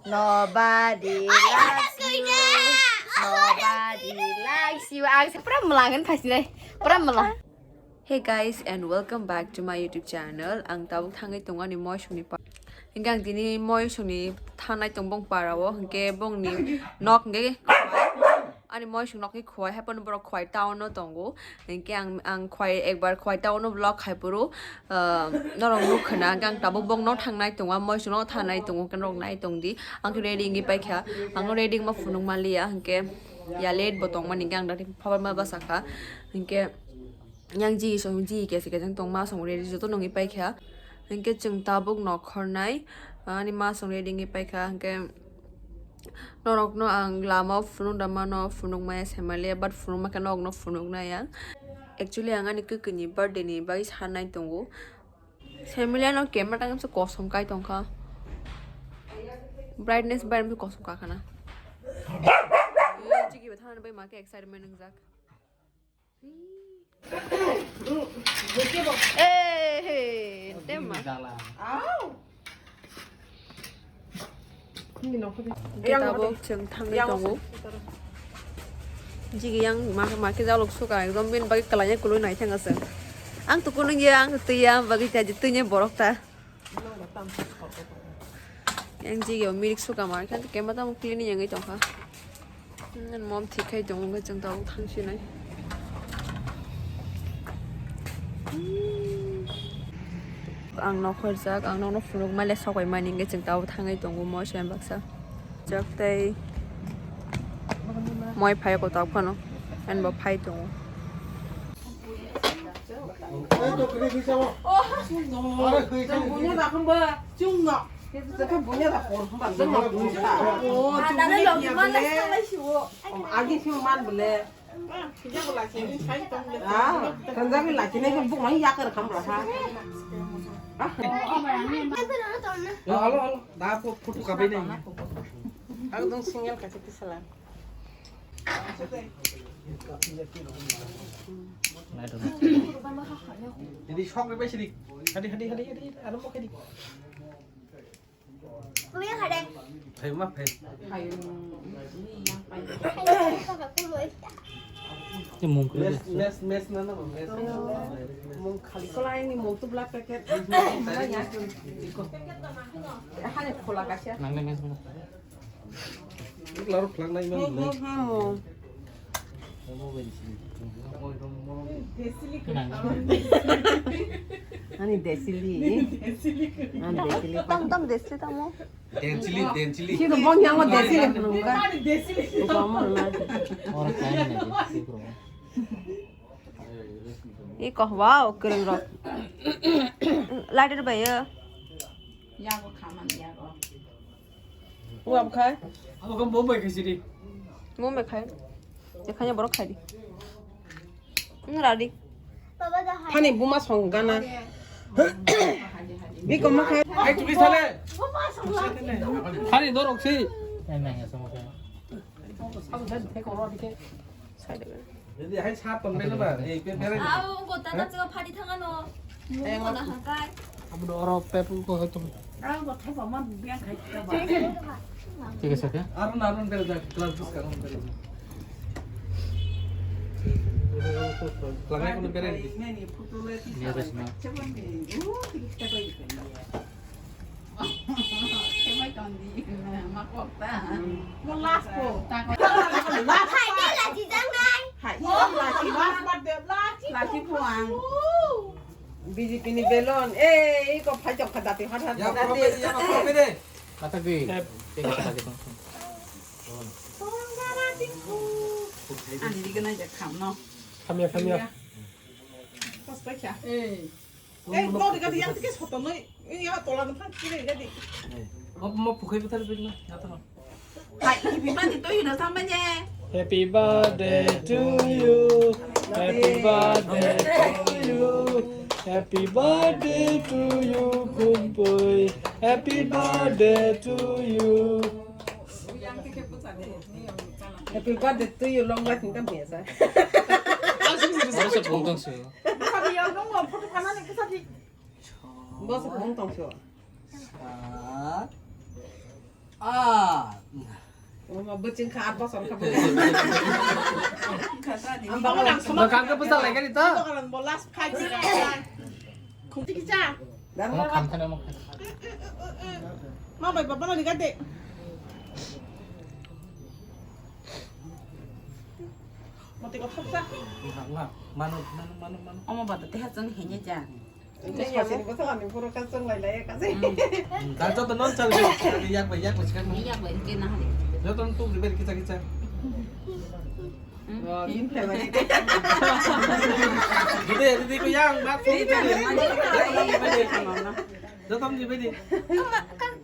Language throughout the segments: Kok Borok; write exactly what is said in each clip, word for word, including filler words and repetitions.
Nobody likes you. Nobody likes you. Ang sa pura melangan pasti dai. Pura melang. Hey guys, and welcome back to my YouTube channel. Ang tabuk thangwi tongo ani moisongni pa-, hingke ang tini moisongni thangnai tong bong parao, hingke bongni nok hingke ani moisong nokni khowai, haiphano borok khowai town o tongo. Hinkhe ang, ang khowai ekbar khowai town o vlog khai phuru, ah, norok nukha na, ang tabuk bokno thangnai tongo, moisongno thangnai tongo, norok nai tongdi. Ang khe ready wngwi paikha, ang ready wngma phunuk manliya, hinkhe ya late bo tongmani, hinkhe ang dakti phabarma bwsakha, hinkhe yang jigi song, jigi kesa kesa tongma song ready joto nungwi paikha, hinkhe chwng tabuk nokhornai, ani ma song ready wngwi paikha, hinkhe Norokno ang lama o phunuk da mano, phunuk maya sai manliya, but phunuk ma khe norokno phunuk nai ang. Actually, ang ani kwkwi ni birthday ni bagwi sanai tongo. Sai manliya no camera tang se kosom kai tongkha. Brightness bai se kosom ka khana. Chigi ba thana bai ma khe excitement wngjak. Eh, hey, tema. Kita bo chwng thangwi tongo. Jigi yang ma, ma khe jalok suka, ekdom bini bagwi kwlaiya kwlwi nai thang aswk. Ang to kunung ya, ang to twi ya, bagwi ta twi ni borok ta. Yang jigi o mirik suka ma khe, kema tamo cleaning yang tongkha. Mom thik khai tongo, chwng tabuk thang sinai. Ang nokhorjak, ang nokno phunuk male sokai mani, hingke chwng tabuk thangwi tongo, mo se baksa. Jak tei moi phai ko tabuk phano, and bo phai tongo. Alo, alo, da photo kabai nai. Ang dong single kasi kisalan. Jadi sok ribai sini. Hadi, hadi, hadi, hadi. Ano mo kadi? Hai ma phai. Ni mung kre. Mes, mes, mes na na mes. Mung khali kolai ni mung tu black packet. Mana ya? Iko. Hane khola kasia. Nang le mes na. Laro phlang nai man. Hmm, hmm, hmm. Ani desili. Ani desili. Tam, tam desili tamo. Densili, densili. Sino bong yang mo desili nungga. Desili. Ora kain na desili bro. Iko wow, kereng rok. Lighter ba ya. Yago khaman yago. Ua bkhai. Abo kam Bombay khai sidi. Bombay khai. Ekhanya borok khai di. Nung radi. Hani buma song gana. Biko ma khai. Ai, tumi sale. Hani dorok si. Sai de. Jadi hai sat ton bela ba. Ei pe bela. Au, kota na chwa phadi thanga no. Mona hakai. Abo do oro pe pu ko to. Au, kota pa man biang khai ta ba. Thik ase kya? Arun, Arun bela da, class bus ka Arun bela. Langai kono bela di. Niya bes ma. Mo last ko. Hai, ni lachi jangnai. Hai, ni lachi, last birthday, lachi. Lachi puang. B J P ni balloon. Eh, iko phai jok kha dati, hat, hat, ya, dati. Property, ya, property. Kata gwi. Tega kata gwi tong. Ani di gana ja kham no. Khamya, khamya. Pas pa kya? Eh. Eh, no, di gadi yang tike soto no. Ini ya tola no phan kire gadi. Mo, mo pukhai bethar bin na, ya to. Hai, happy birthday to you na samanya. Happy birthday to you. Happy birthday to you. Happy birthday to you, Kumpui. Happy birthday to you. Happy birthday to you, long life ni tam biasa. Oro se phone tong sio. Sabi ya, nung lo photo kana ni kisa di. Bo se phone tong sio. Sat. Ah. Omo bwchwng kha, aat bosor kha bwchwng. Ang bangma nang sama. Nokang khe bwsa lai gani ta? Ang bangma nang bolas khai jira. Khumti kicha. Omo khamthani, omo khamthani. Ma bai baba no ni gade. Mati ko khapsa. Nga, nga. Mano, mano, mano, mano. Omo bata teha chwng henya ja. Sasini bwswk ani phuru kha chwng lai lai kha se. Hmm, ta joto non chal. Yak bai, yak bai, sikang. Yak bai, ke na hari. Joto non tu riber kicha kicha. Hmm. Oh, in family. Dide, dide ko yang mat phone. Joto non riber di.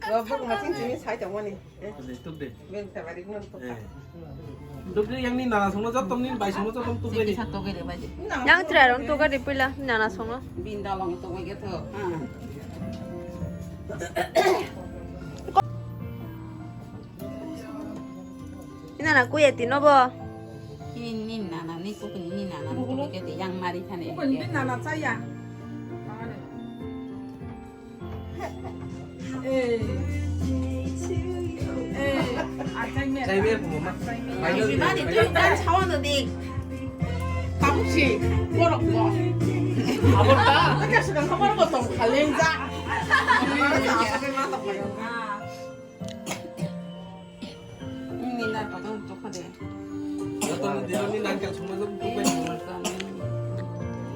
Wa buk ma ching ching sai tong mani. Dide, tuk de. Bel favourite no tuk. Eh. Duk de yang ni nana songno joto ni bai songno joto tuk de. Yang try rong tuk de pila nana songno. Bin dalong tuk de tho. Nana kuya tino bo. Ni, ni nana, ni kukuni ni nana, ni kukuni ke yang mari thane. Kukuni ni nana chaya. Eh. Eh. Chai be, mama. Everybody, do you dance? How on the dick? Kamu sih, borok bo. Abor ta? Kita sedang kamar gotong kaleng ja. Ah. Ini nar patang tok de. Joto ni dino ni nangkel songma joto ni bai.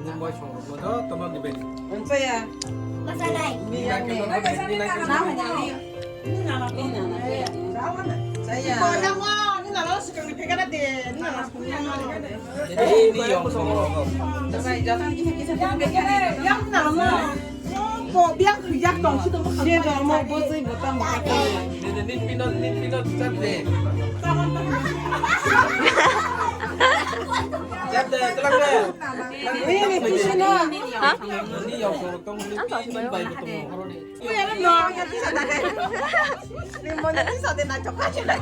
Ni bai song joto no ni bai. Unsa ya. Masa lai. Ni nangkel songma ni nangkel. Nah, nah, ni. Ni nana, ni nana. Saya. Ni nana sikang ni pegana de. Ni nana. Ini yang song. Yang nana. Bo biang khwijak tong si tong. Se dormo bo joi bo tamo. Nini, nini pinot, nini pinot, chat de. Chat de, telang de. Nini, nini, pisina. Ha? Nini yang sorok tong, nini pinot bai tong. Ni money ni sa de na choka chila.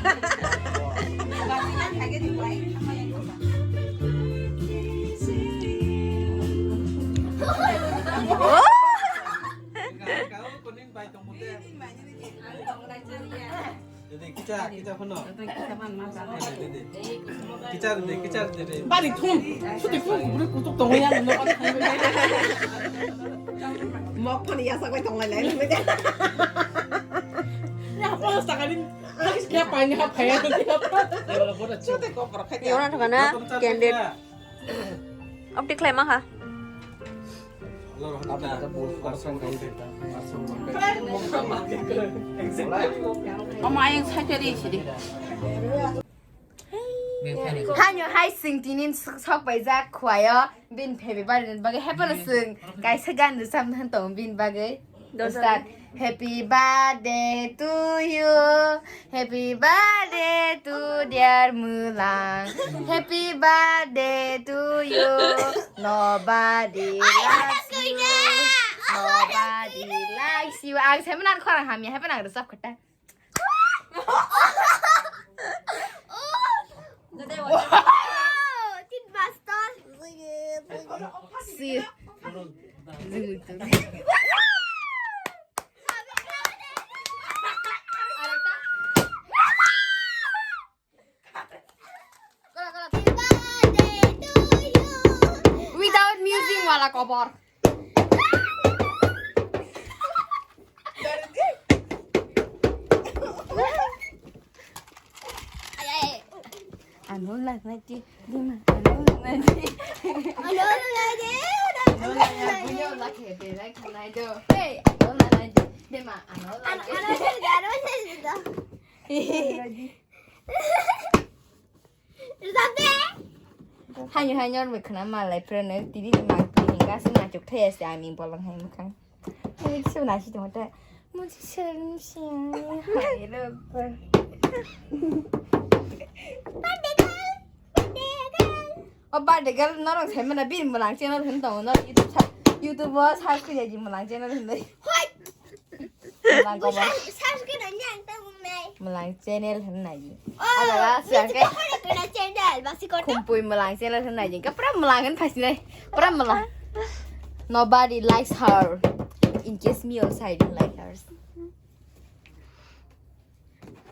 Oh. Dede, kicha, kicha phano. Dede, dede. Kicha dede, kicha dede. Bari thum. Suti thum kubri kutuk tongo ya, no. Mok phani ya sakwai tonglai lai. Ya, apa sakali? Habis kaya panya apa ya? Suti kopor kaya. Orang tu kana candid. Optik khlai ma kha. Omo ayang saitari sidi. Hanyo hai sing tinin sok bai jak khwayo bin phebi bari bagwi hepano sing kaisa gan rwchapna han tongo bin bagwi. Start. Happy birthday to you. Happy birthday to dear Mulang. Happy birthday to you. Nobody likes you. Nobody likes you. Ang sai manan khorang hamya, happy nang rwchap khata. Tin pastor. Si. Without music wala kobor. Ano lang na ji, di ma, ano lang na ji. Ano lang na ji, ano lang na ji. Ano lang na ji, ano lang na ji. Hey, ano lang na ji, di ma, ano lang na ji. Ano lang na ji, ano lang na ji. Rwchap de. Haino haino rwmwi khwna malai phwrwngno tini ni mangpili hinga se nachuk thai se ani bolong hai mwkhang. Ani kisu nasi tongta. Musi serum si. Hai ro. O birthday girl norok sai mana bini mwlang channel hin tongo norok YouTube sa YouTube o search khe di mwlang channel hin dai. Hoi. Mwlang kobor. Mwlang channel hwn nai. Adala siyang khe. Khumpui mwlang channel hwn nai. Khe pura mwlang hwn phasinai. Pura mwlang. Nobody likes her. In case me also I don't like her.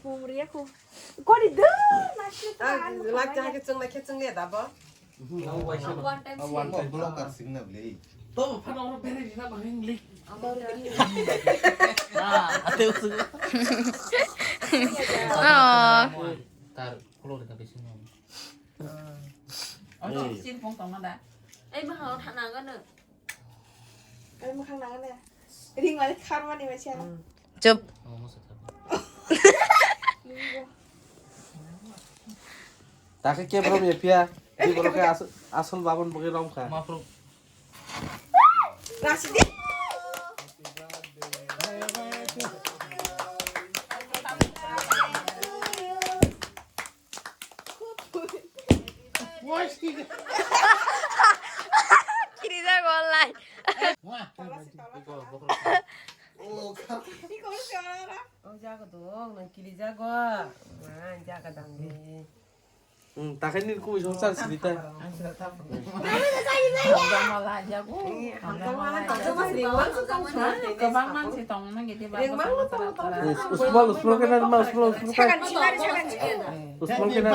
Pum riya khu. Kori du. Nasi Ah, tu lak jang ke chung na ke chung le da bo. One time One sleep. Time Blocker signal le. To phano ro bere dina ba ring li. Ah, ate usu. Oh. Tar kolo de ka besi no. Oh, sin pong tong na da. Ei, ma hao thana ga no. Ai, mwkhang nang ne. Ring mani kharmani machine. Chup. Takhe kebrom ya pia. Di bolo ke asol, asol babon boge rom kha. Mafru. Rashidi. Kirijago online. O jaga dong, nang kirijago. Ma, jaga dang de. Hmm, takai ni kuwi song sar sini ta. Kwbangma se tong nang gidi ba. Usmol, usmol kena ma, usmol, usmol kena. Usmol kena.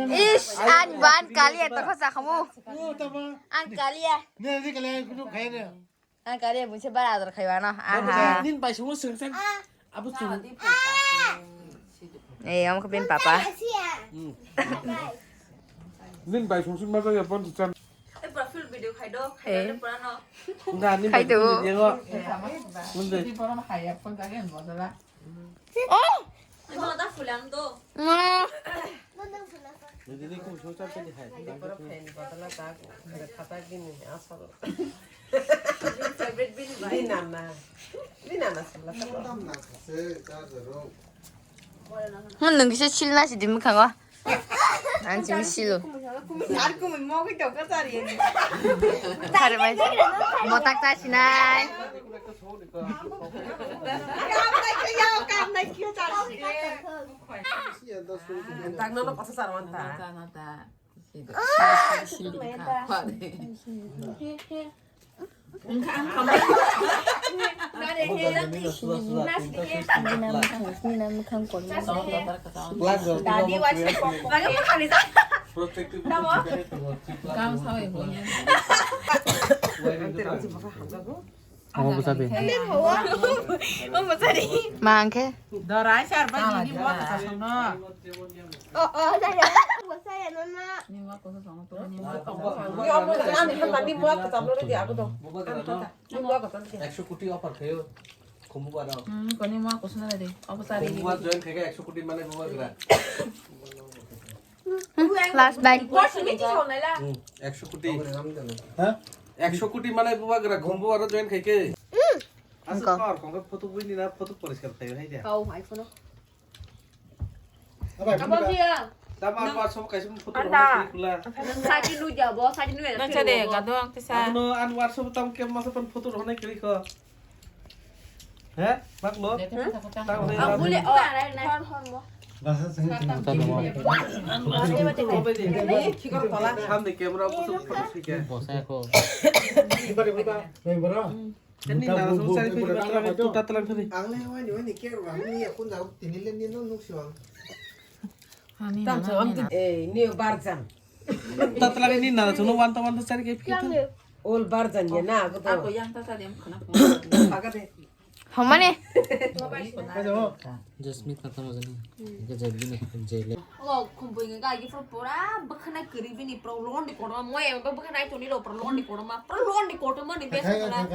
Ish, an ban kaliya to khosa khamu. An kaliya. An kaliya buise bara ador khaiwa no. Aha. Nin bai sungo sengsen. Abo chung. Eh, amo khe bini papa. Nin bai sung sung ma jaya pon chan. Eh, profile video khai do, khai do pura no. Nga nin bai video ngo. Munde. Oh! Ito da fulan do. Nga. Hindi ko so chan ni hai. Hindi ko phen badala ta khata gini asal. Favorite bini bai. Di nana. Di nana sala ta. Tam na se ta zero. Mun nung kisa chilna si dim khango. An chimi silo. Kumui sar kumui mogwi tongka sari. Thare mai. Motak ta sinai. Tangno no kosa sar manta. Omo bwsa de. Omo bwsa de. Ma hwnkhe? Dorai sar bai nini mwa kwcham no. O, o, jaya. Bwsa ya no na. Nini mwa kwcham no to, nini mwa kwcham. Ani hamba ni mwa kwcham no di ago do. Ani mwa kwcham di. Ekso koti offer khayo. Khumbu ba dao. Hmm, koni mwa kwcham no di. Obo sari. Khumbu ba join khaikhe ekso koti mane bubagra. Last bite. Hmm, ekso koti. Ha? Ekso koti mane bubagra khumbu aro join khaikhe. Asa kor kongkhe photo buini na photo poriskar khayo hai dia. Kau iPhone. Abai, abo dia. Tama WhatsApp kaisa photo rok khula. Sadi nu dia bo, sadi nu ya. Nang chade gado ang tisa. Ano an WhatsApp tam ke masa pan photo rok nai kri kho. He? Maklo? Tang he. Ang bule o. Hor hor mo. Basa sing sing. Samne camera photo photo sike. Bosa ko. Ibare buka, member. Kani nana song sari kiri tatlang kiri. Ang le wani wani ke ro ang ni akun jao tini le ni no nuk siwang. Tam so am tu eh ni barjan. Tatlang ni nana song wanta wanta sari ke phi. Ol barjan ya na aku to. Aku yang tata dem khana. Paga de. Homane. Jasmine kata maza ni. Ke jadi ni jele. O khum bui ga gi pro pura bakhana kiri bini pro londi kono mo e bakhana to ni lo pro londi kono ma pro londi koto ma ni bes na.